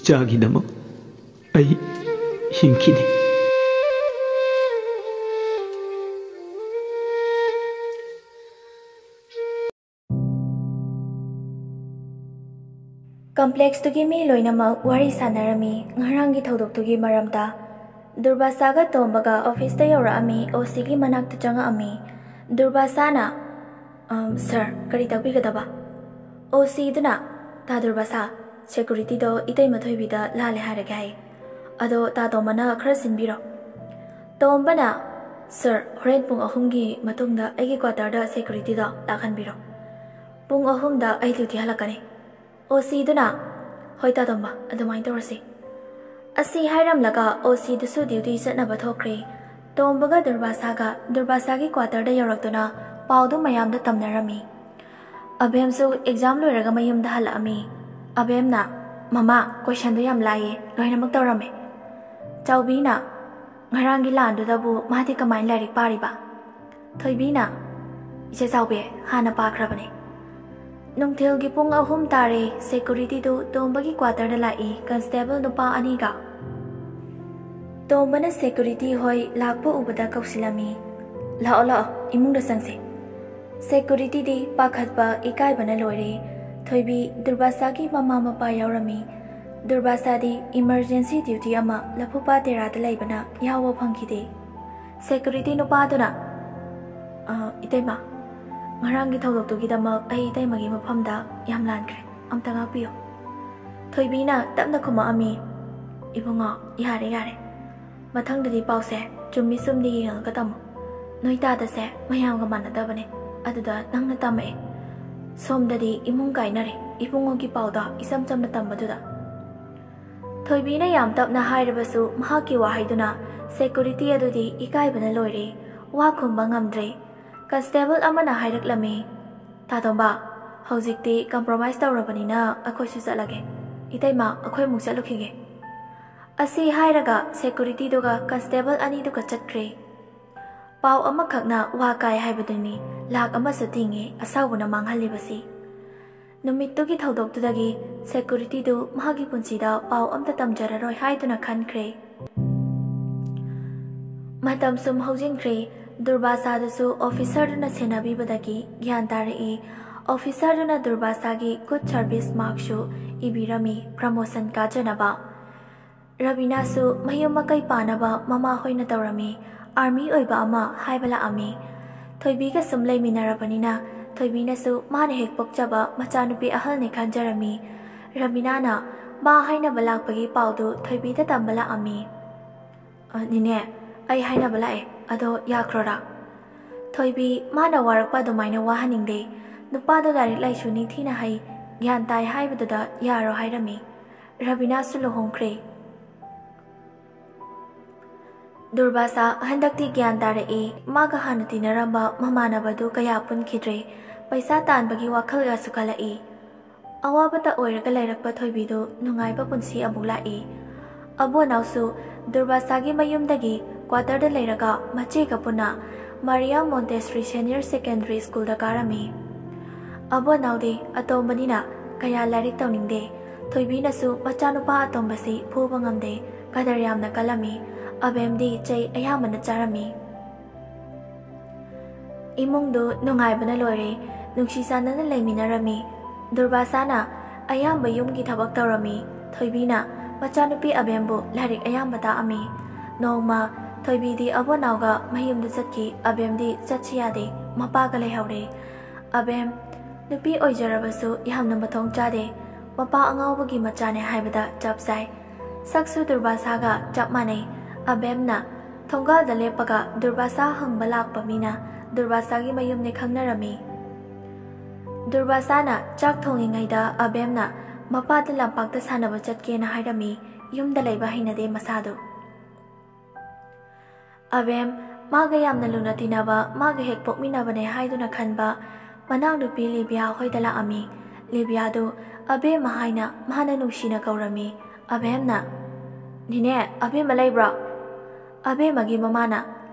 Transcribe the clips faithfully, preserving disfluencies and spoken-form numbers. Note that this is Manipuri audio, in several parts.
ꯏꯆꯥꯒꯤꯗꯃꯛ ꯑꯩ ꯍꯤꯡꯈꯤꯅꯤ꯫ ꯀꯝꯄ꯭ꯂꯦꯛꯁꯇꯨꯒꯤ ꯃꯤ ꯂꯣꯏꯅꯃꯛ ꯋꯥꯔꯤ ꯁꯥꯟꯅꯔꯝꯃꯤ ꯉꯔꯥꯡꯒꯤ ꯊꯧꯗꯣꯛꯇꯨꯒꯤ ꯃꯔꯝꯗ꯫ ꯗꯨꯔꯕꯥꯁꯥꯒ ꯇꯣꯝꯕꯒ ꯑꯣꯐꯤꯁꯇ ꯌꯧꯔꯛꯑꯝꯃꯤ꯫ ꯑꯣ ꯁꯤꯒꯤ ꯃꯅꯥꯛꯇ ꯆꯪꯉꯛꯑꯝꯃꯤ꯫ ꯗꯨꯔꯕꯥꯁꯥꯅ, "ꯑꯝ, ꯁꯥꯔ, ꯀꯔꯤ ꯇꯥꯛꯄꯤꯒꯗꯕ?" ꯑꯣ ꯁꯤꯗꯨꯅ, "ꯇꯥ ꯗꯨꯔꯕꯥꯁꯥ, ꯁꯦꯀꯨꯔꯤꯇꯤꯗꯣ ꯏꯇꯩꯃ ꯊꯣꯏꯕꯤꯗ ꯂꯥꯜꯂꯦ ꯍꯥꯏꯔꯒꯦ ꯍꯥꯏ꯫ ꯑꯗꯣ ꯇꯥ ꯇꯣꯝꯕꯅ ꯈꯔ ꯁꯤꯟꯕꯤꯔꯣ꯫" ꯇꯣꯝꯕꯅ, "ꯁꯥꯔ, ꯍꯣꯔꯦꯟ ꯄꯨꯡ ꯑꯍꯨꯝꯒꯤ ꯃꯇꯨꯡꯗ ꯑꯩꯒꯤ ꯀ꯭ꯋꯥꯇꯔꯗ ꯁꯦꯀꯨꯔꯤꯇꯤꯗꯣ ꯂꯥꯛꯍꯟꯕꯤꯔꯣ꯫ ꯄꯨꯡ ꯑꯍꯨꯝꯗ ꯑꯩ ꯗ꯭ꯌꯨꯇꯤ ꯍꯜꯂꯛꯀꯅꯤ꯫" ꯑꯣ ꯁꯤꯗꯨꯅ, "ꯍꯣꯏ ꯇꯥ ꯇꯣꯝꯕ, ꯑꯗꯨꯃꯥꯏꯅ ꯇꯧꯔꯁꯤ꯫" ꯑꯁꯤ ꯍꯥꯏꯔꯝꯂꯒ ꯑꯣ ꯁꯤꯗꯨꯁꯨ ꯗ꯭ꯌꯨꯇꯤ ꯆꯠꯅꯕ ꯊꯣꯛꯈ꯭ꯔꯦ꯫ ꯇꯣꯝꯕꯒ ꯗꯨꯔꯕꯥꯁꯥꯒ ꯗꯨꯔꯕꯥꯁꯥꯒꯤ ꯀ꯭ꯋꯥꯇꯔꯗ ꯌꯧꯔꯛꯇꯨꯅ ꯄꯥꯎꯗꯨ ꯃꯌꯥꯝꯗ ꯇꯝꯅꯔꯝꯃꯤ꯫ ꯑꯕꯦꯝꯁꯨ ꯑꯦꯛꯖꯥꯝ ꯂꯣꯏꯔꯒ ꯃꯌꯨꯝꯗ ꯍꯜꯂꯛꯑꯝꯃꯤ꯫ ꯑꯕꯦꯝꯅ, "ꯃꯃꯥ, ꯀꯣꯏꯁꯟꯗꯣ ꯌꯥꯝ ꯂꯥꯏꯌꯦ, ꯂꯣꯏꯅꯃꯛ ꯇꯧꯔꯝꯃꯦ꯫" ꯆꯥꯎꯕꯤꯅ, "ꯉꯔꯥꯡꯒꯤ ꯂꯥꯟꯗꯨꯗꯕꯨ ꯃꯥꯗꯤ ꯀꯃꯥꯏꯅ ꯂꯥꯏꯔꯤꯛ ꯄꯥꯔꯤꯕ?" ꯊꯣꯏꯕꯤꯅ, "ꯏꯆꯦ ꯆꯥꯎꯕꯤ, ꯍꯥꯟꯅ ꯄꯥꯈ꯭ꯔꯕꯅꯦ꯫" ꯅꯨꯡꯊꯤꯜꯒꯤ ꯄꯨꯡ ꯑꯍꯨꯝ ꯇꯥꯔꯦ꯫ ꯁꯦꯀꯨꯔꯤꯇꯤꯗꯨ ꯇꯣꯝꯕꯒꯤ ꯀ꯭ꯋꯥꯇꯔꯗ ꯂꯥꯛꯏ, ꯀꯟꯁꯇꯦꯕꯜ ꯅꯨꯄꯥ ꯑꯅꯤꯒ꯫ ꯇꯣꯝꯕꯅ ꯁꯦꯀꯨꯔꯤꯇꯤ ꯍꯣꯏ ꯂꯥꯛꯄ ꯎꯕꯗ ꯀꯧꯁꯤꯜꯂꯝꯃꯤ, "ꯂꯥꯛꯑꯣ, ꯂꯥꯛꯑꯣ, ꯏꯃꯨꯡꯗ ꯆꯪꯁꯦ꯫" ꯁꯦꯀꯨꯔꯤꯇꯤꯗꯤ ꯄꯥꯈꯠꯄ, ꯏꯀꯥꯏꯕꯅ ꯂꯣꯏꯔꯦ꯫ ꯊꯣꯏꯕꯤ, ꯗꯨꯔꯕꯥꯁꯥꯒꯤ ꯃꯃꯥ ꯃꯄꯥ ꯌꯥꯎꯔꯝꯃꯤ꯫ ꯗꯨꯔꯕꯥꯁꯥꯗꯤ ꯏꯃꯔꯖꯦꯟꯁꯤ ꯗ꯭ꯌꯨꯇꯤ ꯑꯃ ꯂꯐꯨꯄꯥꯠ ꯇꯦꯔꯥꯗ ꯂꯩꯕꯅ ꯌꯥꯎꯕ ꯐꯪꯈꯤꯗꯦ꯫ ꯁꯦꯀꯨꯔꯤꯇꯤ ꯅꯨꯄꯥꯗꯨꯅ, "ꯑ, ꯏꯇꯩꯃ, ꯉꯔꯥꯡꯒꯤ ꯊꯧꯗꯣꯛꯇꯨꯒꯤꯗꯃꯛ ꯑꯩ ꯏꯇꯩꯃꯒꯤ ꯃꯐꯝꯗ ꯌꯥꯝ ꯂꯥꯟꯈ꯭ꯔꯦ꯫ ꯑꯝꯇ ꯉꯥꯛꯄꯤꯌꯨ꯫" ꯊꯣꯏꯕꯤꯅ ꯇꯞꯅ ꯈꯨꯝꯃꯛꯑꯝꯃꯤ, "ꯏꯕꯨꯡꯉꯣ, ꯌꯥꯔꯦ, ꯌꯥꯔꯦ꯫ ꯃꯊꯪꯗꯗꯤ ꯄꯥꯎꯁꯦ ꯆꯨꯝꯃꯤ ꯆꯨꯝꯗꯦ ꯌꯦꯡꯉꯒ ꯇꯝꯃꯨ꯫ ꯅꯣꯏ ꯇꯥꯗꯁꯦ ꯃꯌꯥꯝꯒ ꯃꯥꯟꯅꯗꯕꯅꯦ꯫ ꯑꯗꯨꯗ ꯅꯪꯅ ꯇꯝꯃꯛꯑꯦ꯫ ꯁꯣꯝꯗꯗꯤ ꯏꯃꯨꯡ ꯀꯥꯏꯅꯔꯦ, ꯏꯕꯨꯡꯉꯣꯒꯤ ꯄꯥꯎꯗꯣ ꯏꯆꯝ ꯆꯝꯅ ꯇꯝꯕꯗꯨꯗ꯫" ꯊꯣꯏꯕꯤꯅ ꯌꯥꯝ ꯇꯞꯅ ꯍꯥꯏꯔꯕꯁꯨ ꯃꯍꯥꯛꯀꯤ ꯋꯥꯍꯩꯗꯨꯅ ꯁꯦꯀꯨꯔꯤꯇꯤ ꯑꯗꯨꯗꯤ ꯏꯀꯥꯏꯕꯅ ꯂꯣꯏꯔꯦ, ꯋꯥ ꯈꯨꯝꯕ ꯉꯝꯗ꯭ꯔꯦ꯫ ꯀꯟꯁꯇꯦꯕꯜ ꯑꯃꯅ ꯍꯥꯏꯔꯛꯂꯝꯃꯤ, "ꯇꯥ ꯇꯣꯝꯕ, ꯍꯧꯖꯤꯛꯇꯤ ꯀꯝꯄ꯭ꯔꯣꯃꯥꯏꯁ ꯇꯧꯔꯕꯅꯤꯅ ꯑꯩꯈꯣꯏꯁꯨ ꯆꯠꯂꯒꯦ꯫ ꯏꯇꯩꯃ, ꯑꯩꯈꯣꯏ ꯑꯃꯨꯛ ꯆꯠꯂꯨꯈꯤꯒꯦ꯫" ꯑꯁꯤ ꯍꯥꯏꯔꯒ ꯁꯦꯀꯨꯔꯤꯇꯤꯗꯨꯒ ꯀꯟꯁꯇꯦꯕꯜ ꯑꯅꯤꯗꯨꯒ ꯆꯠꯈ꯭ꯔꯦ꯫ ꯄꯥꯎ ꯑꯃꯈꯛꯅ ꯋꯥ ꯀꯥꯏ ꯍꯥꯏꯕꯗꯨꯅꯤ, ꯂꯥꯛ ꯑꯃꯁꯨ ꯇꯤꯡꯉꯦ ꯑꯁꯥꯎꯕꯅ ꯃꯥꯡꯍꯜꯂꯤꯕꯁꯤ꯫ ꯅꯨꯃꯤꯠꯇꯨꯒꯤ ꯊꯧꯗꯣꯛꯇꯨꯗꯒꯤ ꯁꯦꯀ꯭ꯌꯨꯔꯤꯇꯤꯗꯨ ꯃꯍꯥꯛꯀꯤ ꯄꯨꯟꯁꯤꯗ ꯄꯥꯎ ꯑꯝꯇ ꯇꯝꯖꯔꯔꯣꯏ ꯍꯥꯏꯗꯨꯅ ꯈꯟꯈ꯭ꯔꯦ꯫ ꯃꯇꯝ ꯁꯨꯝ ꯍꯧꯖꯤꯟꯈ꯭ꯔꯦ꯫ ꯗꯨꯔꯕꯥꯁꯥꯗꯨꯁꯨ ꯑꯣꯐꯤꯁꯔꯗꯨꯅ ꯁꯦꯟꯅꯕꯤꯕꯗꯒꯤ ꯒ꯭ꯌꯥꯟ ꯇꯥꯔꯛꯏ꯫ ꯑꯣꯐꯤꯁꯔꯗꯨꯅ ꯗꯨꯔꯕꯥꯁꯥꯒꯤ ꯒꯨꯗ ꯁꯔꯚꯤꯁ ꯃꯥꯔꯛꯁꯨ ꯏꯕꯤꯔꯝꯃꯤ, ꯄ꯭ꯔꯃꯣꯁꯟ ꯀꯥꯖꯅꯕ꯫ ꯔꯕꯤꯅꯥꯁꯨ ꯃꯌꯨꯝ ꯃꯀꯩ ꯄꯥꯟꯅꯕ ꯃꯃꯥ ꯍꯣꯏꯅ ꯇꯧꯔꯝꯃꯤ꯫ ꯑꯥꯔꯃꯤ ꯑꯣꯏꯕ ꯑꯃ ꯍꯥꯏꯕ ꯂꯥꯛꯑꯝꯃꯤ꯫ ꯊꯣꯏꯕꯤꯒ ꯁꯨꯝ ꯂꯩꯃꯤꯟꯅꯔꯕꯅꯤꯅ ꯊꯣꯏꯕꯤꯅꯁꯨ ꯃꯥꯅ ꯍꯦꯛ ꯄꯣꯛꯆꯕ ꯃꯆꯥꯅꯨꯄꯤ ꯑꯍꯜꯅꯦ ꯈꯟꯖꯔꯝꯃꯤ꯫ ꯔꯕꯤꯅꯥꯅ ꯃꯥ ꯍꯥꯏꯅꯕ ꯂꯥꯛꯄꯒꯤ ꯄꯥꯎꯗꯨ ꯊꯣꯏꯕꯤꯗ ꯇꯝꯕ ꯂꯥꯛꯑꯝꯃꯤ꯫ "ꯑ, ꯅꯤꯅꯦ, ꯑꯩ ꯍꯥꯏꯅꯕ ꯂꯥꯛꯑꯦ, ꯑꯗꯣ ꯌꯥꯈ꯭ꯔꯣꯔꯥ?" ꯊꯣꯏꯕꯤ ꯃꯥꯅ ꯋꯥꯔꯛꯄ ꯑꯗꯨꯃꯥꯏꯅ ꯋꯥꯍꯟꯅꯤꯡꯗꯦ꯫ ꯅꯨꯄꯥꯗꯣ ꯂꯥꯏꯔꯤꯛ ꯂꯥꯏꯁꯨ ꯅꯤꯡꯊꯤꯅ ꯍꯩ, ꯒ꯭ꯌꯥꯟ ꯇꯥꯏ ꯍꯥꯏꯕꯗꯨꯗ ꯌꯥꯔꯣ ꯍꯥꯏꯔꯝꯃꯤ꯫ ꯔꯕꯤꯅꯥꯁꯨ ꯂꯨꯍꯣꯡꯈ꯭ꯔꯦ꯫ ꯗꯨꯔꯕꯥꯁꯥ ꯍꯟꯗꯛꯇꯤ ꯒ꯭ꯌꯥꯟ ꯇꯥꯔꯛꯏ꯫ ꯃꯥꯒ ꯍꯥꯟꯅ ꯇꯤꯟꯅꯔꯝꯕ ꯃꯃꯥꯟꯅꯕꯗꯨ ꯀꯌꯥ ꯄꯨꯟꯈꯤꯗ꯭ꯔꯦ꯫ ꯄꯩꯁꯥ ꯇꯥꯟꯕꯒꯤ ꯋꯥꯈꯜꯒꯁꯨ ꯈꯜꯂꯛꯏ꯫ ꯑꯋꯥꯕꯇ ꯑꯣꯏꯔꯒ ꯂꯩꯔꯛꯄ ꯊꯣꯏꯕꯤꯗꯨ ꯅꯨꯡꯉꯥꯏꯕ ꯄꯨꯟꯁꯤ ꯑꯃꯨꯛ ꯂꯥꯛꯏ꯫ ꯑꯕꯣꯅꯥꯎꯁꯨ ꯗꯨꯔꯕꯥꯁꯥꯒꯤ ꯃꯌꯨꯝꯗꯒꯤ ꯀ꯭ꯋꯥꯇꯔꯗ ꯂꯩꯔꯒ ꯃꯆꯦꯒ ꯄꯨꯟꯅ ꯃꯥꯔꯤꯌꯥ ꯃꯣꯟꯇꯦꯁꯔꯤ ꯁꯦꯅꯤꯌꯔ ꯁꯦꯀꯦꯟꯗꯔꯤ ꯁ꯭ꯀꯨꯜꯗ ꯀꯥꯔꯝꯃꯤ꯫ ꯑꯕꯣꯅꯥꯎꯗꯤ ꯑꯇꯣꯝꯕꯅꯤꯅ ꯀꯌꯥ ꯂꯥꯏꯔꯤꯛ ꯇꯧꯅꯤꯡꯗꯦ꯫ ꯊꯣꯏꯕꯤꯅꯁꯨ ꯃꯆꯥꯅꯨꯄꯥ ꯑꯇꯣꯝꯕꯁꯤ ꯐꯨꯕ ꯉꯝꯗꯦ, ꯀꯗꯔ ꯌꯥꯝꯅ ꯀꯜꯂꯝꯃꯤ꯫ ꯑꯕꯦꯝꯗꯤ ꯆꯩ ꯑꯌꯥꯝꯕꯅ ꯆꯥꯔꯝꯃꯤ꯫ ꯏꯃꯨꯡꯗꯨ ꯅꯨꯡꯉꯥꯏꯕꯅ ꯂꯣꯏꯔꯦ, ꯅꯨꯡꯁꯤ ꯆꯥꯟꯅꯅ ꯂꯩꯃꯤꯟꯅꯔꯝꯃꯤ꯫ ꯗꯨꯔꯕꯥꯁꯥꯅ ꯑꯌꯥꯝꯕ ꯌꯨꯝꯒꯤ ꯊꯕꯛ ꯇꯧꯔꯝꯃꯤ꯫ ꯊꯣꯏꯕꯤꯅ ꯃꯆꯥꯅꯨꯄꯤ ꯑꯕꯦꯝꯕꯨ ꯂꯥꯏꯔꯤꯛ ꯑꯌꯥꯝꯕ ꯇꯥꯛꯑꯝꯃꯤ꯫ ꯅꯣꯡꯃ ꯊꯣꯏꯕꯤꯗꯤ ꯑꯕꯣꯅꯥꯎꯒ ꯃꯌꯨꯝꯗ ꯆꯠꯈꯤ꯫ ꯑꯕꯦꯝꯗꯤ ꯆꯠꯁꯤ ꯌꯥꯗꯦ, ꯃꯄꯥꯒ ꯂꯩꯍꯧꯔꯦ꯫ ꯑꯕꯦꯝ, ꯅꯨꯄꯤ ꯑꯣꯏꯖꯔꯕꯁꯨ ꯌꯥꯝꯅ ꯃꯊꯣꯡ ꯆꯥꯗꯦ꯫ ꯃꯄꯥ ꯑꯉꯥꯎꯕꯒꯤ ꯃꯆꯥꯅꯦ ꯍꯥꯏꯕꯗ ꯆꯞ ꯆꯥꯏ꯫ ꯁꯛꯁꯨ ꯗꯨꯔꯕꯥꯁꯥꯒ ꯆꯞ ꯃꯥꯟꯅꯩ꯫ ꯑꯕꯦꯝꯅ ꯊꯣꯡꯒꯥꯜꯗ ꯂꯦꯞꯄꯒ ꯗꯨꯔꯕꯥꯁꯥ ꯍꯪꯕ ꯂꯥꯛꯄ ꯃꯤꯅ ꯗꯨꯔꯕꯥꯁꯥꯒꯤ ꯃꯌꯨꯝꯅꯦ ꯈꯪꯅꯔꯝꯃꯤ꯫ ꯗꯨꯔꯕꯥꯁꯥꯅ ꯆꯥꯛ ꯊꯣꯡꯉꯤꯉꯩꯗ ꯑꯕꯦꯝꯅ ꯃꯄꯥꯗ ꯂꯝꯄꯥꯛꯇ ꯁꯥꯟꯅꯕ ꯆꯠꯀꯦꯅ ꯍꯥꯏꯔꯝꯃꯤ꯫ ꯌꯨꯝꯗ ꯂꯩꯕ ꯍꯩꯅꯗꯦ ꯃꯁꯥꯗꯨ꯫ ꯑꯕꯦꯝ, ꯃꯥꯒ ꯌꯥꯝꯅ ꯂꯨꯅ ꯇꯤꯟꯅꯕ, ꯃꯥꯒ ꯍꯦꯛ ꯄꯣꯛꯃꯤꯟꯅꯕꯅꯦ ꯍꯥꯏꯗꯨꯅ ꯈꯟꯕ ꯃꯅꯥꯎꯅꯨꯄꯤ ꯂꯤꯕꯤꯌꯥ ꯍꯣꯏꯗ ꯂꯥꯛꯑꯝꯃꯤ꯫ ꯂꯤꯕꯤꯌꯥꯗꯨ ꯑꯕꯦꯝꯃ ꯍꯥꯏꯅ ꯃꯥꯅ ꯅꯨꯡꯁꯤꯅ ꯀꯧꯔꯝꯃꯤ꯫ ꯑꯕꯦꯝꯅ, "ꯅꯤꯅꯦ, ꯑꯕꯦꯝꯃ ꯂꯩꯕ꯭ꯔꯣ?" ꯑꯕꯦꯝꯃꯒꯤ ꯃꯃꯥꯅ,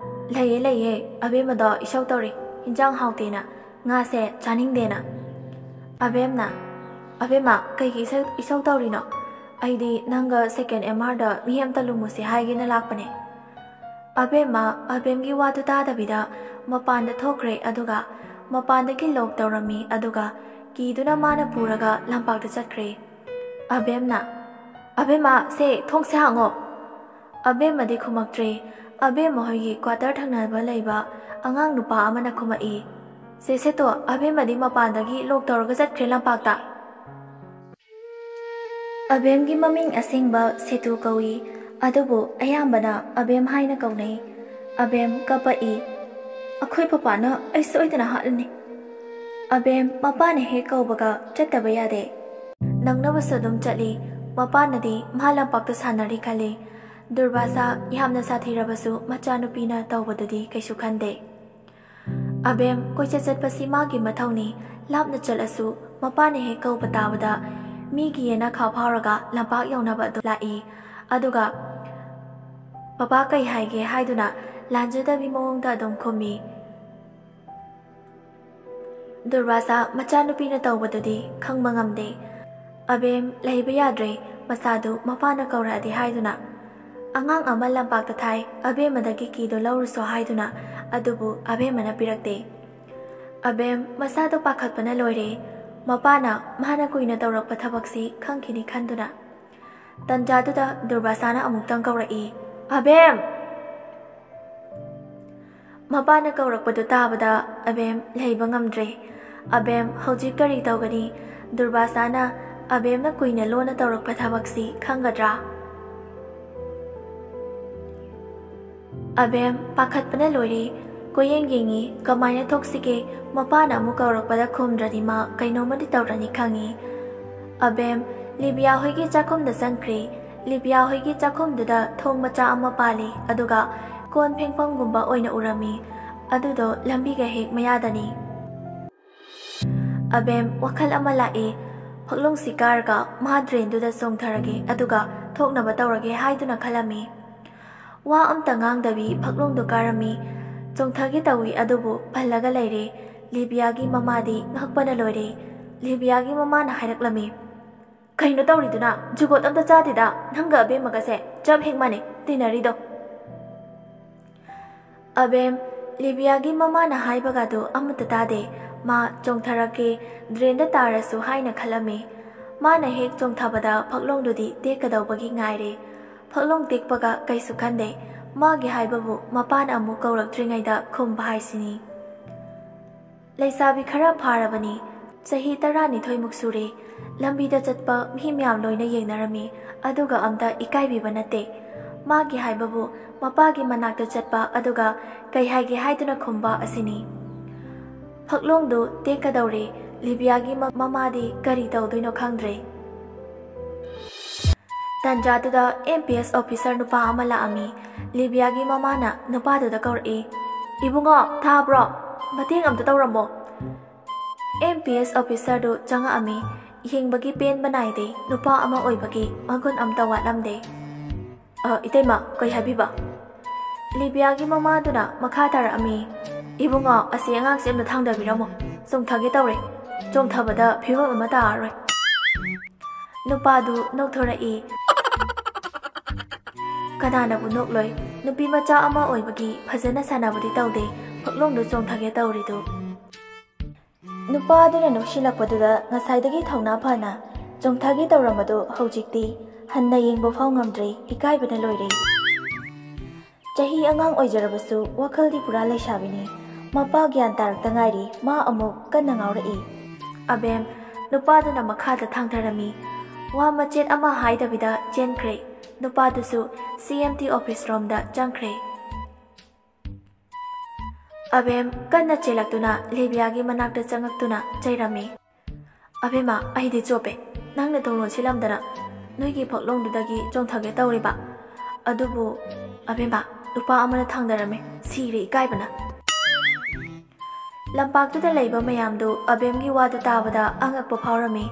"ꯂꯩꯌꯦ, ꯂꯩꯌꯦ, ꯑꯕꯦꯝꯃꯗꯣ ꯏꯁꯧ ꯇꯧꯔꯤ, ꯏꯟꯖꯥꯡ ꯍꯥꯎꯇꯦꯅ, ꯉꯥꯁꯦ ꯆꯥꯅꯤꯡꯗꯦꯅ꯫" ꯑꯕꯦꯝꯅ, "ꯑꯕꯦꯝꯃ, ꯀꯩꯒꯤ ꯏꯁꯧ ꯏꯁꯧ ꯇꯧꯔꯤꯅꯣ? ꯑꯩꯗꯤ ꯅꯪꯒ ꯁꯦꯀꯦꯟ ꯑꯦꯝ ꯑꯥꯔꯗ ꯃꯤ ꯑꯃꯇ ꯂꯨꯝꯃꯨꯁꯦ ꯍꯥꯏꯒꯦꯅ ꯂꯥꯛꯄꯅꯦ꯫" ꯑꯕꯦꯝꯃ ꯑꯕꯦꯝꯒꯤ ꯋꯥꯗꯨ ꯇꯥꯗꯕꯤꯗ ꯃꯄꯥꯟꯗ ꯊꯣꯛꯈ꯭ꯔꯦ, ꯑꯗꯨꯒ ꯃꯄꯥꯟꯗꯒꯤ ꯂꯣꯛ ꯇꯧꯔꯝꯃꯤ, ꯑꯗꯨꯒ ꯀꯤꯗꯨꯅ ꯃꯥꯅ ꯄꯨꯔꯒ ꯂꯝꯄꯥꯛꯇ ꯆꯠꯈ꯭ꯔꯦ꯫ ꯑꯕꯦꯝꯅ, "ꯑꯕꯦꯝꯃ, ꯁꯦ ꯊꯣꯡꯁꯦ ꯍꯥꯡꯉꯣ꯫" ꯑꯕꯦꯝꯃꯗꯤ ꯈꯨꯝꯃꯛꯇ꯭ꯔꯦ꯫ ꯑꯕꯦꯝꯃ ꯍꯣꯏꯒꯤ ꯀ꯭ꯋꯥꯇꯔ ꯊꯪꯅꯕ ꯂꯩꯕ ꯑꯉꯥꯡ ꯅꯨꯄꯥ ꯑꯃꯅ ꯈꯨꯝꯃꯛꯏ, "ꯁꯦ ꯁꯦꯇꯣ, ꯑꯕꯦꯝꯃꯗꯤ ꯃꯄꯥꯟꯗꯒꯤ ꯂꯣꯛ ꯇꯧꯔꯒ ꯆꯠꯈ꯭ꯔꯦ ꯂꯝꯄꯥꯛꯇ꯫" ꯑꯕꯦꯝꯒꯤ ꯃꯃꯤꯡ ꯑꯁꯦꯡꯕ ꯁꯦꯇꯨ ꯀꯧꯏ, ꯑꯗꯨꯕꯨ ꯑꯌꯥꯝꯕꯅ ꯑꯕꯦꯝ ꯍꯥꯏꯅ ꯀꯧꯅꯩ꯫ ꯑꯕꯦꯝ ꯀꯞꯄꯛꯏ, "ꯑꯩꯈꯣꯏ ꯄꯄꯥꯅ ꯑꯩ ꯁꯣꯏꯗꯅ ꯍꯥꯠꯂꯅꯤ꯫" ꯑꯕꯦꯝ ꯃꯄꯥꯅ ꯍꯦꯛ ꯀꯧꯕꯒ ꯆꯠꯇꯕ ꯌꯥꯗꯦ꯫ ꯅꯪꯅꯕꯁꯨ ꯑꯗꯨꯝ ꯆꯠꯂꯤ꯫ ꯃꯄꯥꯅꯗꯤ ꯃꯍꯥ ꯂꯝꯄꯥꯛꯇ ꯁꯥꯟꯅꯔꯤ ꯈꯜꯂꯤ꯫ ꯗꯨꯔꯕꯥꯁꯥ ꯌꯥꯝꯅ ꯁꯥꯊꯤꯔꯕꯁꯨ ꯃꯆꯥꯅꯨꯄꯤꯅ ꯇꯧꯕꯗꯨꯗꯤ ꯀꯩꯁꯨ ꯈꯟꯗꯦ꯫ ꯑꯕꯦꯝ ꯀꯣꯏꯆꯠ ꯆꯠꯄꯁꯤ ꯃꯥꯒꯤ ꯃꯊꯧꯅꯤ꯫ ꯂꯥꯞꯅ ꯆꯠꯂꯁꯨ ꯃꯄꯥꯅ ꯍꯦꯛ ꯀꯧꯕ ꯇꯥꯕꯗ ꯃꯤꯒꯤ ꯌꯦꯅꯈꯥ ꯐꯥꯎꯔꯒ ꯂꯝꯄꯥꯛ ꯌꯧꯅꯕ ꯑꯗꯨꯝ ꯂꯥꯛꯏ꯫ ꯑꯗꯨꯒ "ꯄꯄꯥ ꯀꯩ ꯍꯥꯏꯒꯦ?" ꯍꯥꯏꯗꯨꯅ ꯂꯥꯟꯖꯗꯕꯤ ꯃꯑꯣꯡꯗ ꯑꯗꯨꯝ ꯈꯨꯝꯃꯤ꯫ ꯗꯨꯔꯕꯥꯁꯥ ꯃꯆꯥꯅꯨꯄꯤꯅ ꯇꯧꯕꯗꯨꯗꯤ ꯈꯪꯕ ꯉꯝꯗꯦ꯫ ꯑꯕꯦꯝ ꯂꯩꯕ ꯌꯥꯗ꯭ꯔꯦ, ꯃꯆꯥꯗꯨ ꯃꯄꯥꯅ ꯀꯧꯔꯛꯑꯗꯤ ꯍꯥꯏꯗꯨꯅ꯫ ꯑꯉꯥꯡ ꯑꯃ ꯂꯝꯄꯥꯛꯇ ꯊꯥꯏ, ꯑꯕꯦꯝꯃꯗꯒꯤ ꯀꯤꯗꯣ ꯂꯧꯔꯨꯁꯣ ꯍꯥꯏꯗꯨꯅ, ꯑꯗꯨꯕꯨ ꯑꯕꯦꯝꯃꯅ ꯄꯤꯔꯛꯇꯦ꯫ ꯑꯕꯦꯝ ꯃꯁꯥꯗꯣ ꯄꯥꯈꯠꯄꯅ ꯂꯣꯏꯔꯦ꯫ ꯃꯄꯥꯅ ꯃꯥꯅ ꯀꯨꯏꯅ ꯇꯧꯔꯛꯄ ꯊꯕꯛꯁꯤ ꯈꯪꯈꯤꯅꯤ ꯈꯟꯗꯨꯅ꯫ ꯇꯟꯖꯥꯗꯨꯗ ꯗꯨꯔꯕꯥꯁꯥꯅ ꯑꯃꯨꯛꯇꯪ ꯀꯧꯔꯛꯏ, "ꯑꯕꯦꯝ!" ꯃꯄꯥꯅ ꯀꯧꯔꯛꯄꯗꯨ ꯇꯥꯕꯗ ꯑꯕꯦꯝ ꯂꯩꯕ ꯉꯝꯗ꯭ꯔꯦ꯫ ꯑꯕꯦꯝ ꯍꯧꯖꯤꯛ ꯀꯔꯤ ꯇꯧꯒꯅꯤ? ꯗꯨꯔꯕꯥꯁꯥꯅ ꯑꯕꯦꯝꯅ ꯀꯨꯏꯅ ꯂꯣꯟꯅ ꯇꯧꯔꯛꯄ ꯊꯕꯛꯁꯤ ꯈꯪꯒꯗ꯭ꯔꯥ? ꯑꯕꯦꯝ ꯄꯥꯈꯠꯄꯅ ꯂꯣꯏꯔꯦ꯫ ꯀꯣꯏꯌꯦꯡ ꯌꯦꯡꯉꯤ, ꯀꯃꯥꯏꯅ ꯊꯣꯛꯁꯤꯒꯦ? ꯃꯄꯥꯅ ꯑꯃꯨꯛ ꯀꯧꯔꯛꯄꯗ ꯈꯨꯝꯗ꯭ꯔꯗꯤ ꯃꯥ ꯀꯩꯅꯣꯝꯃꯗꯤ ꯇꯧꯔꯅꯤ ꯈꯪꯉꯤ꯫ ꯑꯕꯦꯝ ꯂꯤꯕꯤꯌꯥ ꯍꯣꯏꯒꯤ ꯆꯥꯛꯈꯨꯝꯗ ꯆꯪꯈ꯭ꯔꯦ꯫ ꯂꯤꯕꯤꯌꯥ ꯍꯣꯏꯒꯤ ꯆꯥꯛꯈꯨꯝꯗꯨꯗ ꯊꯣꯡ ꯃꯆꯥ ꯑꯃ ꯄꯥꯜꯂꯤ, ꯑꯗꯨꯒ ꯀꯣꯟ ꯐꯦꯡꯐꯝꯒꯨꯝꯕ ꯑꯣꯏꯅ ꯎꯔꯝꯃꯤ꯫ ꯑꯗꯨꯗꯣ ꯂꯝꯕꯤꯒ ꯍꯦꯛ ꯃꯌꯥꯗꯅꯤ꯫ ꯑꯕꯦꯝ ꯋꯥꯈꯜ ꯑꯃ ꯂꯥꯛꯏ꯫ ꯐꯛꯂꯣꯡꯁꯤ ꯀꯥꯔꯒ ꯃꯍꯥ ꯗ꯭ꯔꯦꯟꯗꯨꯗ ꯆꯣꯡꯊꯔꯒꯦ, ꯑꯗꯨꯒ ꯊꯣꯛꯅꯕ ꯇꯧꯔꯒꯦ ꯍꯥꯏꯗꯨꯅ ꯈꯜꯂꯝꯃꯤ꯫ ꯋꯥ ꯑꯝꯇ ꯉꯥꯡꯗꯕꯤ ꯐꯛꯂꯣꯡꯗꯣ ꯀꯥꯔꯝꯃꯤ꯫ ꯆꯣꯡꯊꯒꯦ ꯇꯧꯏ, ꯑꯗꯨꯕꯨ ꯄꯜꯂꯒ ꯂꯩꯔꯦ꯫ ꯂꯤꯕꯤꯌꯥꯒꯤ ꯃꯃꯥꯗꯤ ꯉꯛꯄꯅ ꯂꯣꯏꯔꯦ꯫ ꯂꯤꯕꯤꯌꯥꯒꯤ ꯃꯃꯥꯅ ꯍꯥꯏꯔꯛꯂꯝꯃꯤ꯫ "ꯀꯩꯅꯣ ꯇꯧꯔꯤꯗꯨꯅ? ꯖꯨꯒꯣꯠ ꯑꯝꯇ ꯆꯥꯗꯦꯗ, ꯅꯪꯒ ꯑꯕꯦꯝꯃꯒꯁꯦ ꯆꯞ ꯍꯦꯛ ꯃꯥꯟꯅꯩ ꯇꯤꯟꯅꯔꯤꯗꯣ꯫" ꯑꯕꯦꯝ, ꯂꯤꯕꯤꯌꯥꯒꯤ ꯃꯃꯥꯅ ꯍꯥꯏꯕꯒꯗꯨ ꯑꯃꯠꯇ ꯇꯥꯗꯦ꯫ ꯃꯥ ꯆꯣꯡꯊꯔꯛꯀꯦ, ꯗ꯭ꯔꯦꯟꯗ ꯇꯥꯔꯁꯨ ꯍꯥꯏꯅ ꯈꯜꯂꯝꯃꯤ꯫ ꯃꯥꯅ ꯍꯦꯛ ꯆꯣꯡꯊꯕꯗ ꯐꯛꯂꯣꯡꯗꯨꯗꯤ ꯇꯦꯛꯀꯗꯧꯕꯒꯤ ꯉꯥꯏꯔꯦ꯫ ꯐꯛꯂꯣꯡ ꯇꯦꯛꯄꯒ ꯀꯩꯁꯨ ꯈꯟꯗꯦ꯫ ꯃꯥꯒꯤ ꯍꯥꯏꯕꯕꯨ ꯃꯄꯥꯅ ꯑꯃꯨꯛ ꯀꯧꯔꯛꯇ꯭ꯔꯤꯉꯩꯗ ꯈꯨꯝꯕ ꯍꯥꯏꯁꯤꯅꯤ꯫ ꯂꯩꯁꯥꯕꯤ ꯈꯔ ꯐꯥꯔꯕꯅꯤ꯫ ꯆꯍꯤ ꯇꯔꯥꯅꯤꯊꯣꯏꯃꯨꯛ ꯁꯨꯔꯦ꯫ ꯂꯝꯕꯤꯗ ꯆꯠꯄ ꯃꯤ ꯃꯌꯥꯝ ꯂꯣꯏꯅ ꯌꯦꯡꯅꯔꯝꯃꯤ, ꯑꯗꯨꯒ ꯑꯝꯇ ꯏꯀꯥꯏꯕꯤꯕ ꯅꯠꯇꯦ꯫ ꯃꯥꯒꯤ ꯍꯥꯏꯕꯕꯨ ꯃꯄꯥꯒꯤ ꯃꯅꯥꯛꯇ ꯆꯠꯄ, ꯑꯗꯨꯒ ꯀꯩ ꯍꯥꯏꯒꯦ ꯍꯥꯏꯗꯨꯅ ꯈꯨꯝꯕ ꯑꯁꯤꯅꯤ꯫ ꯐꯛꯂꯣꯡꯗꯨ ꯇꯦꯛꯀꯗꯧꯔꯦ꯫ ꯂꯤꯕꯤꯌꯥꯒꯤ ꯃ-, ꯃꯃꯥꯗꯤ ꯀꯔꯤ ꯇꯧꯗꯣꯏꯅꯣ ꯈꯪꯗ꯭ꯔꯦ꯫ ꯇꯥꯟꯖꯥꯗꯨꯗ ꯑꯦꯝ ꯄꯤ ꯑꯦꯁ ꯑꯣꯐꯤꯁꯔ ꯅꯨꯄꯥ ꯑꯃ ꯂꯥꯛꯑꯝꯃꯤ꯫ ꯂꯤꯕꯤꯌꯥꯒꯤ ꯃꯃꯥꯅ ꯅꯨꯄꯥꯗꯨꯗ ꯀꯧꯔꯛꯏ, "ꯏꯕꯨꯡꯉꯣ, ꯊꯥꯕ꯭ꯔꯣ? ꯃꯇꯦꯡ ꯑꯝꯇ ꯇꯧꯔꯝꯃꯣ꯫" M P S ꯑꯣꯐꯤꯁꯔꯗꯨ ꯆꯪꯉꯛꯑꯝꯃꯤ꯫ ꯌꯦꯡꯕꯒꯤ ꯄꯦꯟꯕ ꯅꯥꯏꯗꯦ꯫ ꯅꯨꯄꯥ ꯑꯃ ꯑꯣꯏꯕꯒꯤ ꯃꯒꯨꯟ ꯑꯝꯇ ꯋꯥꯠꯂꯝꯗꯦ꯫ "ꯑ, ꯏꯇꯩꯃ, ꯀꯩ ꯍꯥꯏꯕꯤꯕ?" ꯂꯤꯕꯤꯌꯥꯒꯤ ꯃꯃꯥꯗꯨꯅ ꯃꯈꯥ ꯇꯥꯔꯛꯑꯝꯃꯤ, "ꯏꯕꯨꯡꯉꯣ, ꯑꯁꯤ ꯑꯉꯥꯡꯁꯦ ꯑꯝꯇ ꯊꯥꯡꯗꯕꯤꯔꯝꯃꯣ꯫ ꯆꯣꯡꯊꯒꯦ ꯇꯧꯔꯦ꯫ ꯆꯣꯡꯊꯕꯗ ꯐꯤꯕꯝ ꯑꯃ ꯇꯥꯔꯔꯣꯏ꯫" ꯅꯨꯄꯥꯗꯨ ꯅꯣꯛꯊꯣꯔꯛꯏ꯫ ꯀꯅꯥꯅꯕꯨ ꯅꯣꯛꯂꯣꯏ? ꯅꯨꯄꯤ ꯃꯆꯥ ꯑꯃ ꯑꯣꯏꯕꯒꯤ ꯐꯖꯅ ꯁꯥꯟꯅꯕꯗꯤ ꯇꯧꯗꯦ, ꯐꯛꯂꯣꯡꯗꯨ ꯆꯣꯡꯊꯒꯦ ꯇꯧꯔꯤꯗꯨ꯫ ꯅꯨꯄꯥꯗꯨꯅ ꯅꯣꯛꯁꯤꯜꯂꯛꯄꯗꯨꯗ ꯉꯁꯥꯏꯗꯒꯤ ꯊꯧꯅꯥ ꯐꯅ ꯆꯣꯡꯊꯒꯦ ꯇꯧꯔꯝꯕꯗꯨ ꯍꯧꯖꯤꯛꯇꯤ ꯍꯟꯅ ꯌꯦꯡꯕ ꯐꯥꯎ ꯉꯝꯗ꯭ꯔꯦ, ꯏꯀꯥꯏꯕꯅ ꯂꯣꯏꯔꯦ꯫ ꯆꯍꯤ ꯑꯉꯥꯡ ꯑꯣꯏꯖꯔꯕꯁꯨ ꯋꯥꯈꯜꯗꯤ ꯄꯨꯔꯥ ꯂꯩꯁꯥꯕꯤꯅꯤ꯫ ꯃꯄꯥ ꯒ꯭ꯌꯥꯟ ꯇꯥꯔꯛꯇ ꯉꯥꯏꯔꯤ, ꯃꯥ ꯑꯃꯨꯛ ꯀꯟꯅ ꯉꯥꯎꯔꯛꯏ꯫ ꯑꯕꯦꯝ, ꯅꯨꯄꯥꯗꯨꯅ ꯃꯈꯥꯗ ꯊꯥꯡꯊꯔꯝꯃꯤ꯫ ꯋꯥ ꯃꯆꯦꯠ ꯑꯃ ꯍꯥꯏꯗꯕꯤꯗ ꯆꯦꯟꯈ꯭ꯔꯦ꯫ ꯅꯨꯄꯥꯗꯨꯁꯨ ꯁꯤ ꯑꯦꯝ ꯇꯤ ꯑꯣꯐꯤꯁ ꯔꯣꯝꯗ ꯆꯪꯈ꯭ꯔꯦ꯫ ꯑꯕꯦꯝ ꯀꯟꯅ ꯆꯦꯜꯂꯛꯇꯨꯅ ꯂꯤꯕꯤꯌꯥꯒꯤ ꯃꯅꯥꯛꯇ ꯆꯪꯉꯛꯇꯨꯅ ꯆꯩꯔꯝꯃꯤ꯫ "ꯑꯕꯦꯝꯃ, ꯑꯩꯗꯤ ꯆꯣꯞꯄꯦ꯫ ꯅꯪꯅ ꯊꯣꯡꯂꯣꯟ ꯁꯤꯜꯂꯝꯗꯅ ꯅꯣꯏꯒꯤ ꯐꯛꯂꯣꯡꯗꯨꯗꯒꯤ ꯆꯣꯡꯊꯒꯦ ꯇꯧꯔꯤꯕ꯫ ꯑꯗꯨꯕꯨ ꯑꯕꯦꯝꯃ, ꯅꯨꯄꯥ ꯑꯃꯅ ꯊꯥꯡꯗꯔꯝꯃꯦ꯫ ꯁꯤꯔꯦ ꯏꯀꯥꯏꯕꯅ꯫" ꯂꯝꯄꯥꯛꯇꯨꯗ ꯂꯩꯕ ꯃꯌꯥꯝꯗꯨ ꯑꯕꯦꯝꯒꯤ ꯋꯥꯗꯨ ꯇꯥꯕꯗ ꯑꯉꯛꯄ ꯐꯥꯎꯔꯝꯃꯤ꯫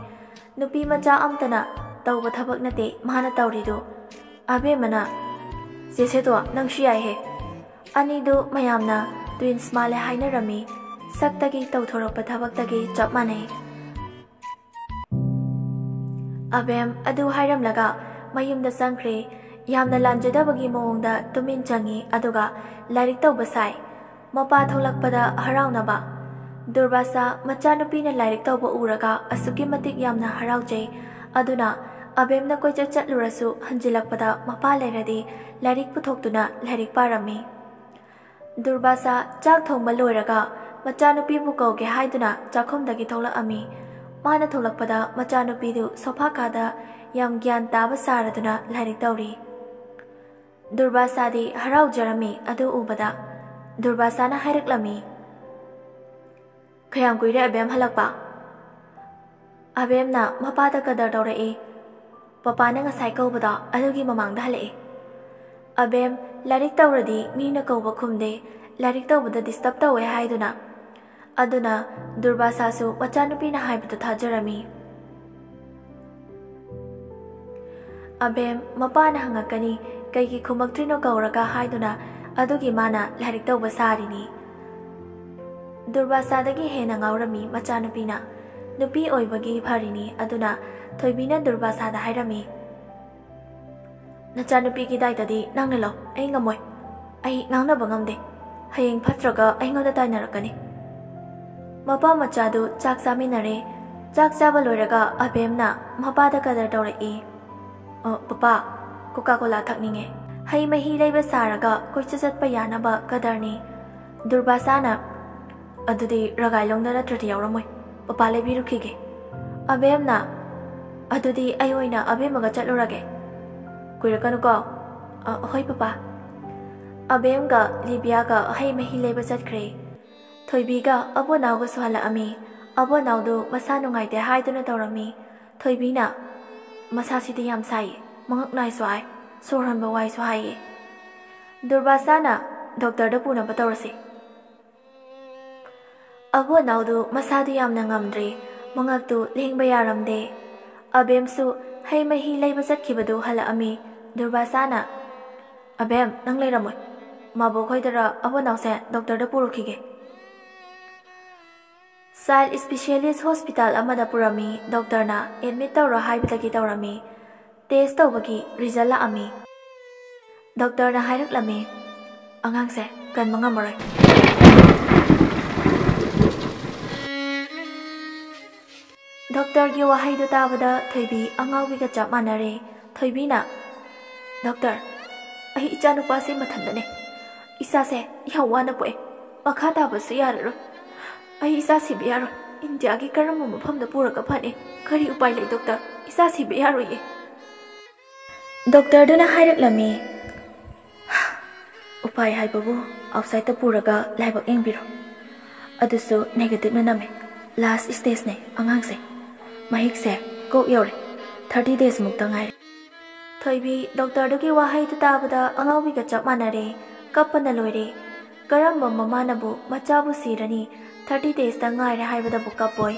ꯅꯨꯄꯤ ꯃꯆꯥ ꯑꯝꯇꯅ ꯇꯧꯕ ꯊꯕꯛ ꯅꯠꯇꯦ ꯃꯥꯅ ꯇꯧꯔꯤꯗꯨ꯫ ꯑꯕꯦꯝꯃꯅ, "ꯆꯦ ꯁꯦꯇꯣ, ꯅꯪꯁꯨ ꯌꯥꯏꯍꯦ꯫" ꯑꯅꯤꯗꯨ ꯃꯌꯥꯝꯅ ꯇ꯭ꯋꯤꯟꯁ ꯃꯥꯜꯂꯦ ꯍꯥꯏꯅꯔꯝꯃꯤ꯫ ꯁꯛꯇꯒꯤ ꯇꯧꯊꯣꯔꯛꯄ ꯊꯕꯛꯇꯒꯤ ꯆꯞ ꯃꯥꯟꯅꯩ꯫ ꯑꯕꯦꯝ ꯑꯗꯨ ꯍꯥꯏꯔꯝꯂꯒ ꯃꯌꯨꯝꯗ ꯆꯪꯈ꯭ꯔꯦ꯫ ꯌꯥꯝꯅ ꯂꯥꯟꯖꯗꯕꯒꯤ ꯃꯑꯣꯡꯗ ꯇꯨꯃꯤꯟ ꯆꯪꯉꯤ, ꯑꯗꯨꯒ ꯂꯥꯏꯔꯤꯛ ꯇꯧꯕ ꯁꯥꯏ꯫ ꯃꯄꯥ ꯊꯣꯛꯂꯛꯄꯗ ꯍꯔꯥꯎꯅꯕ꯫ ꯗꯨꯔꯕꯥꯁꯥ ꯃꯆꯥꯅꯨꯄꯤꯅ ꯂꯥꯏꯔꯤꯛ ꯇꯧꯕ ꯎꯔꯒ ꯑꯁꯨꯛꯀꯤ ꯃꯇꯤꯛ ꯌꯥꯝꯅ ꯍꯔꯥꯎꯖꯩ꯫ ꯑꯗꯨꯅ ꯑꯕꯦꯝꯅ ꯀꯣꯏꯆꯠ ꯆꯠꯂꯨꯔꯁꯨ ꯍꯟꯖꯤꯜꯂꯛꯄꯗ ꯃꯄꯥ ꯂꯩꯔꯗꯤ ꯂꯥꯏꯔꯤꯛ ꯄꯨꯊꯣꯛꯇꯨꯅ ꯂꯥꯏꯔꯤꯛ ꯄꯥꯔꯝꯃꯤ꯫ ꯗꯨꯔꯕꯥꯁꯥ ꯆꯥꯛ ꯊꯣꯡꯕ ꯂꯣꯏꯔꯒ ꯃꯆꯥꯅꯨꯄꯤꯕꯨ ꯀꯧꯒꯦ ꯍꯥꯏꯗꯨꯅ ꯆꯥꯛꯈꯨꯝꯗꯒꯤ ꯊꯣꯛꯂꯛꯑꯝꯃꯤ꯫ ꯃꯥꯅ ꯊꯣꯛꯂꯛꯄꯗ ꯃꯆꯥꯅꯨꯄꯤꯗꯨ ꯁꯣꯐꯥ ꯀꯥꯗ ꯌꯥꯝ ꯒ꯭ꯌꯥꯟ ꯇꯥꯕ ꯁꯥꯔꯗꯨꯅ ꯂꯥꯏꯔꯤꯛ ꯇꯧꯔꯤ꯫ ꯗꯨꯔꯕꯥꯁꯥꯗꯤ ꯍꯔꯥꯎꯖꯔꯝꯃꯤ ꯑꯗꯨ ꯎꯕꯗ꯫ ꯗꯨꯔꯕꯥꯁꯥꯅ ꯍꯥꯏꯔꯛꯂꯝꯃꯤ, "ꯀꯌꯥꯝ ꯀꯨꯏꯔꯦ ꯑꯕꯦꯝ ꯍꯜꯂꯛꯄ?" ꯑꯕꯦꯝꯅ ꯃꯄꯥꯗ ꯀꯗꯔ ꯇꯧꯔꯛꯏ꯫ "ꯄꯄꯥꯅ ꯉꯁꯥꯏ ꯀꯧꯕꯗꯣ ꯑꯗꯨꯒꯤ ꯃꯃꯥꯡꯗ ꯍꯜꯂꯛꯏ꯫" ꯑꯕꯦꯝ ꯂꯥꯏꯔꯤꯛ ꯇꯧꯔꯗꯤ ꯃꯤꯅ ꯀꯧꯕ ꯈꯨꯝꯗꯦ, ꯂꯥꯏꯔꯤꯛ ꯇꯧꯕꯗ ꯗꯤꯁꯇꯔꯕ ꯇꯧꯋꯦ ꯍꯥꯏꯗꯨꯅ꯫ ꯑꯗꯨꯅ ꯗꯨꯔꯕꯥꯁꯥꯁꯨ ꯃꯆꯥꯅꯨꯄꯤꯅ ꯍꯥꯏꯕꯗꯨ ꯊꯥꯖꯔꯝꯃꯤ꯫ ꯑꯕꯦꯝ ꯃꯄꯥꯅ ꯍꯪꯉꯛꯀꯅꯤ, "ꯀꯩꯒꯤ ꯈꯨꯝꯃꯛꯇ꯭ꯔꯤꯅꯣ ꯀꯧꯔꯒ?" ꯍꯥꯏꯗꯨꯅ ꯑꯗꯨꯒꯤ ꯃꯥꯅ ꯂꯥꯏꯔꯤꯛ ꯇꯧꯕ ꯁꯥꯔꯤꯅꯤ꯫ ꯗꯨꯔꯕꯥꯁꯥꯗꯒꯤ ꯍꯦꯟꯅ ꯉꯥꯎꯔꯝꯃꯤ ꯃꯆꯥꯅꯨꯄꯤꯅ꯫ ꯅꯨꯄꯤ ꯑꯣꯏꯕꯒꯤ ꯐꯔꯤꯅꯤ꯫ ꯑꯗꯨꯅ ꯊꯣꯏꯕꯤꯅ ꯗꯨꯔꯕꯥꯁꯥꯗ ꯍꯥꯏꯔꯝꯃꯤ, "ꯅꯆꯥꯅꯨꯄꯤꯒꯤ ꯗꯥꯏꯇꯗꯤ ꯅꯪꯅ ꯂꯧ, ꯑꯩ ꯉꯝꯃꯣꯏ꯫ ꯑꯩ ꯉꯥꯡꯅꯕ ꯉꯝꯗꯦ꯫ ꯍꯌꯦꯡ ꯐꯠꯇ꯭ꯔꯒ ꯑꯩꯉꯣꯟꯗ ꯇꯥꯏꯅꯔꯛꯀꯅꯤ꯫" ꯃꯄꯥ ꯃꯆꯥꯗꯨ ꯆꯥꯛ ꯆꯥꯃꯤꯟꯅꯔꯦ꯫ ꯆꯥꯛ ꯆꯥꯕ ꯂꯣꯏꯔꯒ ꯑꯕꯦꯝꯅ ꯃꯄꯥꯗ ꯀꯗꯔ ꯇꯧꯔꯛꯏ꯫ "ꯑ, ꯄꯄꯥ, ꯀꯣꯀꯥ ꯀꯣꯂꯥ ꯊꯛꯅꯤꯡꯉꯦ꯫ ꯍꯩ ꯃꯍꯤ ꯂꯩꯕ ꯁꯥꯔꯒ ꯀꯣꯏꯆꯠ ꯆꯠꯄ ꯌꯥꯅꯕ ꯀꯗꯔꯅꯤ꯫" ꯗꯨꯔꯕꯥꯁꯥꯅ, "ꯑꯗꯨꯗꯤ ꯔꯒꯥꯏꯂꯣꯡꯗ ꯅꯠꯇ꯭ꯔꯗꯤ ꯌꯥꯎꯔꯝꯃꯣꯏ꯫ ꯄꯄꯥ ꯂꯩꯕꯤꯔꯨꯈꯤꯒꯦ꯫" ꯑꯕꯦꯝꯅ, "ꯑꯗꯨꯗꯤ ꯑꯩ ꯑꯣꯏꯅ ꯑꯕꯦꯝꯃꯒ ꯆꯠꯂꯨꯔꯒꯦ꯫" "ꯀꯨꯏꯔꯛꯀꯅꯨꯀꯣ꯫" "ꯑ, ꯍꯣꯏ ꯄꯄꯥ꯫" ꯑꯕꯦꯝꯒ ꯂꯤꯕꯤꯌꯥꯒ ꯍꯩ ꯃꯍꯤ ꯂꯩꯕ ꯆꯠꯈ꯭ꯔꯦ꯫ ꯊꯣꯏꯕꯤꯒ ꯑꯕꯣꯅꯥꯎꯒꯁꯨ ꯍꯜꯂꯛꯑꯝꯃꯤ꯫ ꯑꯕꯣꯅꯥꯎꯗꯨ ꯃꯁꯥ ꯅꯨꯡꯉꯥꯏꯇꯦ ꯍꯥꯏꯗꯨꯅ ꯇꯧꯔꯝꯃꯤ꯫ ꯊꯣꯏꯕꯤꯅ, "ꯃꯁꯥꯁꯤꯗꯤ ꯌꯥꯝ ꯁꯥꯏꯌꯦ, ꯃꯉꯛ ꯅꯥꯏꯁꯨ ꯍꯥꯏ, ꯁꯣꯔ ꯍꯣꯟꯕ ꯋꯥꯏꯁꯨ ꯍꯥꯏꯌꯦ꯫" ꯗꯨꯔꯕꯥꯁꯥꯅ, "ꯗꯣꯛꯇꯔꯗ ꯄꯨꯅꯕ ꯇꯧꯔꯁꯤ꯫" ꯑꯕꯣꯅꯥꯎꯗꯨ ꯃꯁꯥꯗꯨ ꯌꯥꯝꯅ ꯉꯝꯗ꯭ꯔꯦ, ꯃꯉꯛꯇꯨ ꯂꯦꯡꯕ ꯌꯥꯔꯝꯗꯦ꯫ ꯑꯕꯦꯝꯁꯨ ꯍꯩ ꯃꯍꯤ ꯂꯩꯕ ꯆꯠꯈꯤꯕꯗꯨ ꯍꯜꯂꯛꯑꯝꯃꯤ꯫ ꯗꯨꯔꯕꯥꯁꯥꯅ, "ꯑꯕꯦꯝ, ꯅꯪ ꯂꯩꯔꯝꯃꯣꯏ꯫ ꯃꯥꯕꯣꯛ ꯈꯣꯏꯗꯔ ꯑꯕꯣꯅꯥꯎꯁꯦ ꯗꯣꯛꯇꯔꯗ ꯄꯨꯔꯨꯈꯤꯒꯦ꯫" Child Specialist Hospital ꯑꯃꯗ ꯄꯨꯔꯝꯃꯤ꯫ ꯗꯣꯛꯇꯔꯅ ꯑꯦꯗꯃꯤꯠ ꯇꯧꯔꯣ ꯍꯥꯏꯕꯗꯒꯤ ꯇꯧꯔꯝꯃꯤ꯫ ꯇꯦꯁ ꯇꯧꯕꯒꯤ ꯔꯤꯖꯜ ꯂꯥꯛꯑꯝꯃꯤ꯫ ꯗꯣꯛꯇꯔꯅ ꯍꯥꯏꯔꯛꯂꯝꯃꯤ, "ꯑꯉꯥꯡꯁꯦ ꯀꯟꯕ ꯉꯝꯃꯔꯣꯏ꯫" ꯗꯣꯛꯇꯔꯒꯤ ꯋꯥꯍꯩꯗꯨ ꯇꯥꯕꯗ ꯊꯣꯏꯕꯤ ꯑꯉꯥꯎꯕꯤꯒ ꯆꯞ ꯃꯥꯟꯅꯔꯦ꯫ ꯊꯣꯏꯕꯤꯅ, "ꯗꯣꯛꯇꯔ, ꯑꯩ ꯏꯆꯥꯅꯨꯄꯥꯁꯦ ꯃꯊꯟꯗꯅꯦ꯫ ꯏꯆꯥꯁꯦ ꯌꯥꯝ ꯋꯥꯅ ꯄꯣꯛꯑꯦ꯫ ꯃꯈꯥ ꯇꯥꯕꯁꯨ ꯌꯥꯔꯔꯣꯏ꯫ ꯑꯩ ꯏꯆꯥ ꯁꯤꯕ ꯌꯥꯔꯣꯏ꯫ ꯏꯟꯗꯤꯌꯥꯒꯤ ꯀꯔꯝꯕ ꯃꯐꯝꯗ ꯄꯨꯔꯒ ꯐꯅꯤ? ꯀꯔꯤ ꯎꯄꯥꯏ ꯂꯩ ꯗꯣꯛꯇꯔ? ꯏꯆꯥ ꯁꯤꯕ ꯌꯥꯔꯣꯏꯌꯦ꯫" ꯗꯣꯛꯇꯔꯗꯨꯅ ꯍꯥꯏꯔꯛꯂꯝꯃꯤ, "ꯎꯄꯥꯏ ꯍꯥꯏꯕꯕꯨ ꯑꯥꯎꯠꯁꯥꯏꯗꯇ ꯄꯨꯔꯒ ꯂꯥꯏꯕꯛ ꯌꯦꯡꯕꯤꯔꯣ꯫ ꯑꯗꯨꯁꯨ ꯅꯦꯒꯦꯇꯤꯚꯅ ꯅꯝꯃꯦ꯫ ꯂꯥꯁ ꯁ꯭ꯇꯦꯖꯅꯦ ꯑꯉꯥꯡꯁꯦ꯫ ꯃꯍꯤꯛꯁꯦ ꯀꯣꯛ ꯌꯧꯔꯦ꯫ ꯊꯥꯔꯇꯤ ꯗꯦꯖꯃꯨꯛꯇ ꯉꯥꯏꯔꯦ꯫" ꯊꯣꯏꯕꯤ ꯗꯣꯛꯇꯔꯗꯨꯒꯤ ꯋꯥꯍꯩꯗꯨ ꯇꯥꯕꯗ ꯑꯉꯥꯎꯕꯤꯒ ꯆꯞ ꯃꯥꯟꯅꯔꯦ꯫ ꯀꯞꯄꯅ ꯂꯣꯏꯔꯦ꯫ ꯀꯔꯝꯕ ꯃꯃꯥꯅꯕꯨ ꯃꯆꯥꯕꯨ ꯁꯤꯔꯅꯤ, ꯊꯥꯔꯇꯤ ꯗꯦꯖꯇ ꯉꯥꯏꯔꯦ ꯍꯥꯏꯕꯗꯕꯨ ꯀꯞꯄꯣꯏ?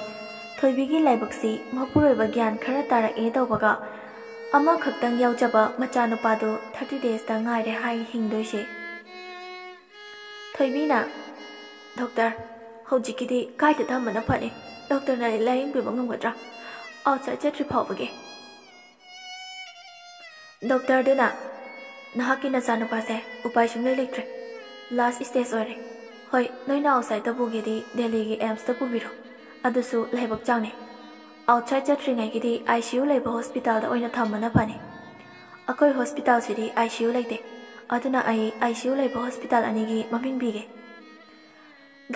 ꯊꯣꯏꯕꯤꯒꯤ ꯂꯥꯏꯕꯛꯁꯤ ꯃꯄꯨꯔꯣꯏꯕ ꯒ꯭ꯌꯥꯟ ꯈꯔ ꯇꯥꯔꯛꯑꯦ ꯇꯧꯕꯒ ꯑꯃꯈꯛꯇꯪ ꯌꯥꯎꯖꯕ ꯃꯆꯥꯅꯨꯄꯥꯗꯨ ꯊꯥꯔꯇꯤ ꯗꯦꯖꯇ ꯉꯥꯏꯔꯦ ꯍꯥꯏ ꯍꯤꯡꯗꯣꯏꯁꯦ꯫ ꯊꯣꯏꯕꯤꯅ, "ꯗꯣꯛꯇꯔ, ꯍꯧꯖꯤꯛꯀꯤꯗꯤ ꯀꯥꯏꯗ ꯊꯝꯕꯅ ꯐꯅꯤ? ꯗꯣꯛꯇꯔꯅ ꯂꯥꯌꯦꯡꯕꯤꯕ ꯉꯝꯒꯗ꯭ꯔꯥ? ꯑꯥꯎꯠꯁꯥꯏꯗ ꯆꯠꯇ꯭ꯔꯤ ꯐꯥꯎꯕꯒꯤ?" ꯗꯣꯛꯇꯔꯗꯨꯅ, "ꯅꯍꯥꯛꯀꯤ ꯅꯆꯥꯅꯨꯄꯥꯁꯦ ꯎꯄꯥꯏ ꯁꯨꯡꯂꯩ ꯂꯩꯇ꯭ꯔꯦ꯫ ꯂꯥꯁ ꯁ꯭ꯇꯦꯖ ꯑꯣꯏꯔꯦ꯫ ꯍꯣꯏ, ꯅꯣꯏꯅ ꯑꯥꯎꯠꯁꯥꯏꯗꯇ ꯄꯨꯒꯦꯗꯤ ꯗꯦꯜꯂꯤꯒꯤ ꯑꯦꯝꯁꯇ ꯄꯨꯕꯤꯔꯣ꯫ ꯑꯗꯨꯁꯨ ꯂꯥꯏꯕꯛ ꯆꯥꯡꯅꯦ꯫ ꯑꯥꯎꯠꯁꯥꯏꯗ ꯆꯠꯇ꯭ꯔꯤꯉꯩꯒꯤꯗꯤ ꯑꯥꯏ ꯁꯤ ꯌꯨ ꯂꯩꯕ ꯍꯣꯁꯄꯤꯇꯥꯜꯗ ꯑꯣꯏꯅ ꯊꯝꯕꯅ ꯐꯅꯤ꯫ ꯑꯩꯈꯣꯏ ꯍꯣꯁꯄꯤꯇꯥꯜꯁꯤꯗꯤ ꯑꯥꯏ ꯁꯤ ꯌꯨ ꯂꯩꯇꯦ꯫ ꯑꯗꯨꯅ ꯑꯩ ꯑꯥꯏ ꯁꯤ ꯌꯨ ꯂꯩꯕ ꯍꯣꯁꯄꯤꯇꯥꯜ ꯑꯅꯤꯒꯤ ꯃꯃꯤꯡ ꯄꯤꯒꯦ꯫"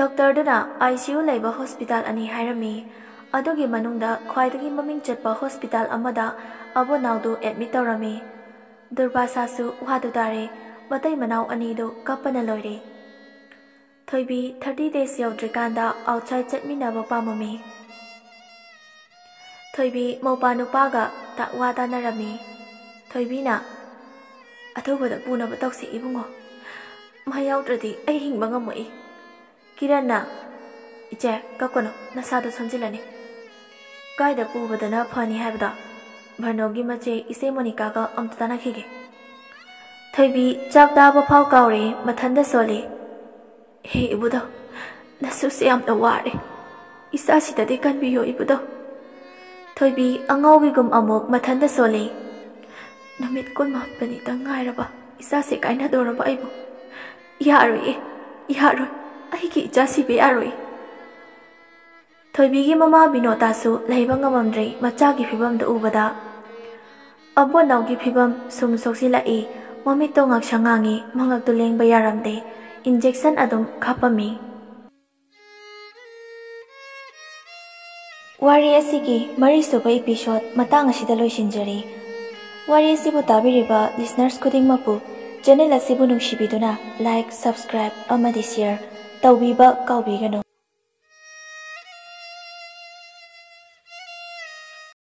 ꯗꯣꯛꯇꯔꯗꯨꯅ ꯑꯥꯏ ꯁꯤ ꯌꯨ ꯂꯩꯕ ꯍꯣꯁꯄꯤꯇꯥꯜ ꯑꯅꯤ ꯍꯥꯏꯔꯝꯃꯤ꯫ ꯑꯗꯨꯒꯤ ꯃꯅꯨꯡꯗ ꯈ꯭ꯋꯥꯏꯗꯒꯤ ꯃꯃꯤꯡ ꯆꯠꯄ ꯍꯣꯁꯄꯤꯇꯥꯜ ꯑꯃꯗ ꯑꯕꯣ ꯅꯥꯎꯗꯨ ꯑꯦꯗꯃꯤꯠ ꯇꯧꯔꯝꯃꯤ꯫ ꯗꯨꯔꯕꯥꯁꯥꯁꯨ ꯋꯥꯗꯨ ꯇꯥꯔꯦ꯫ ꯃꯇꯩ ꯃꯅꯥꯎ ꯑꯅꯤꯗꯨ ꯀꯞꯄꯅ ꯂꯣꯏꯔꯦ꯫ ꯊꯣꯏꯕꯤ ꯊꯥꯔꯇꯤ ꯗꯦꯖ ꯌꯧꯗ꯭ꯔꯤꯀꯥꯟꯗ ꯑꯥꯎꯠꯁꯥꯏꯗ ꯆꯠꯃꯤꯟꯅꯕ ꯄꯥꯝꯃꯝꯃꯤ꯫ ꯊꯣꯏꯕꯤ ꯃꯧꯄꯥ ꯅꯨꯄꯥꯒ ꯇ-, ꯋꯥ ꯇꯥꯅꯔꯝꯃꯤ꯫ ꯊꯣꯏꯕꯤꯅ, "ꯑꯊꯨꯕꯗ ꯄꯨꯅꯕ ꯇꯧꯁꯤ ꯏꯕꯨꯡꯉꯣ꯫ ꯃꯥ ꯌꯥꯎꯗ꯭ꯔꯗꯤ ꯑꯩ ꯍꯤꯡꯕ ꯉꯝꯃꯣꯏ꯫" ꯀꯤꯔꯟꯅ, "ꯏꯆꯦ, ꯀꯞꯀꯅꯨ, ꯅꯁꯥꯗꯣ ꯁꯣꯟꯖꯤꯜꯂꯅꯤ꯫ ꯀꯥꯏꯗ ꯄꯨꯕꯗꯅ ꯐꯅꯤ ꯍꯥꯏꯕꯗꯣ ꯚꯔꯅꯣꯒꯤ ꯃꯆꯦ ꯏꯆꯦ ꯃꯣꯅꯤꯀꯥꯒ ꯑꯝꯇ ꯇꯥꯟꯅꯈꯤꯒꯦ꯫" ꯊꯣꯏꯕꯤ ꯆꯥꯛ ꯆꯥꯕ ꯐꯥꯎ ꯀꯥꯎꯔꯦ, ꯃꯊꯟꯇ ꯁꯣꯜꯂꯤ꯫ "ꯍꯦ ꯏꯕꯨꯙꯧ, ꯅꯁꯨꯁꯦ ꯌꯥꯝꯅ ꯋꯥꯔꯦ꯫ ꯏꯆꯥꯁꯤꯗꯗꯤ ꯀꯟꯕꯤꯌꯣ ꯏꯕꯨꯙꯧ꯫ ꯊꯣꯏꯕꯤ ꯑꯉꯥꯎꯕꯤꯒꯨꯝ ꯑꯃꯨꯛ ꯃꯊꯟꯇ ꯁꯣꯜꯂꯤ꯫ ꯅꯨꯃꯤꯠ ꯀꯨꯟꯃꯥꯄꯟꯅꯤꯇꯪ ꯉꯥꯏꯔꯕ ꯏꯆꯥꯁꯦ ꯀꯥꯏꯅꯗꯧꯔꯕ ꯑꯩꯕꯨ꯫ ꯌꯥꯔꯣꯏꯌꯦ, ꯌꯥꯔꯣꯏ꯫ ꯑꯩꯒꯤ ꯏꯆꯥ ꯁꯤꯕ ꯌꯥꯔꯣꯏ꯫ ꯊꯣꯏꯕꯤꯒꯤ ꯃꯃꯥ ꯕꯤꯅꯣꯇꯥꯁꯨ ꯂꯩꯕ ꯉꯝꯃꯝꯗ꯭ꯔꯦ ꯃꯆꯥꯒꯤ ꯐꯤꯕꯝꯗꯨ ꯎꯕꯗ꯫ ꯑꯕꯣꯠꯅꯥꯎꯒꯤ ꯐꯤꯕꯝ ꯁꯨꯝ ꯁꯣꯛꯆꯤꯜꯂꯛꯏ꯫ ꯃꯃꯤꯠꯇꯣ ꯉꯥꯛꯁꯪ ꯉꯥꯡꯉꯤ, ꯃꯉꯛꯇꯨ ꯂꯦꯡꯕ ꯌꯥꯔꯝꯗꯦ꯫ ꯏꯟꯖꯦꯛꯁꯟ ꯑꯗꯨꯝ ꯀꯥꯞꯄꯝꯃꯤ꯫ ꯋꯥꯔꯤ ꯑꯁꯤꯒꯤ ꯃꯔꯤꯁꯨꯕ episode ꯃꯇꯥꯡ ꯑꯁꯤꯗ ꯂꯣꯏꯁꯤꯟꯖꯔꯤ꯫ ꯋꯥꯔꯤ ꯑꯁꯤꯕꯨ ꯇꯥꯕꯤꯔꯤꯕ listeners ꯈꯨꯗꯤꯡꯃꯛꯄꯨ channel ꯑꯁꯤꯕꯨ ꯅꯨꯡꯁꯤꯕꯤꯗꯨꯅ like, subscribe ꯑꯃꯗꯤ share ꯇꯧꯕꯤꯕ ꯀꯥꯎꯕꯤꯒꯅꯨ꯫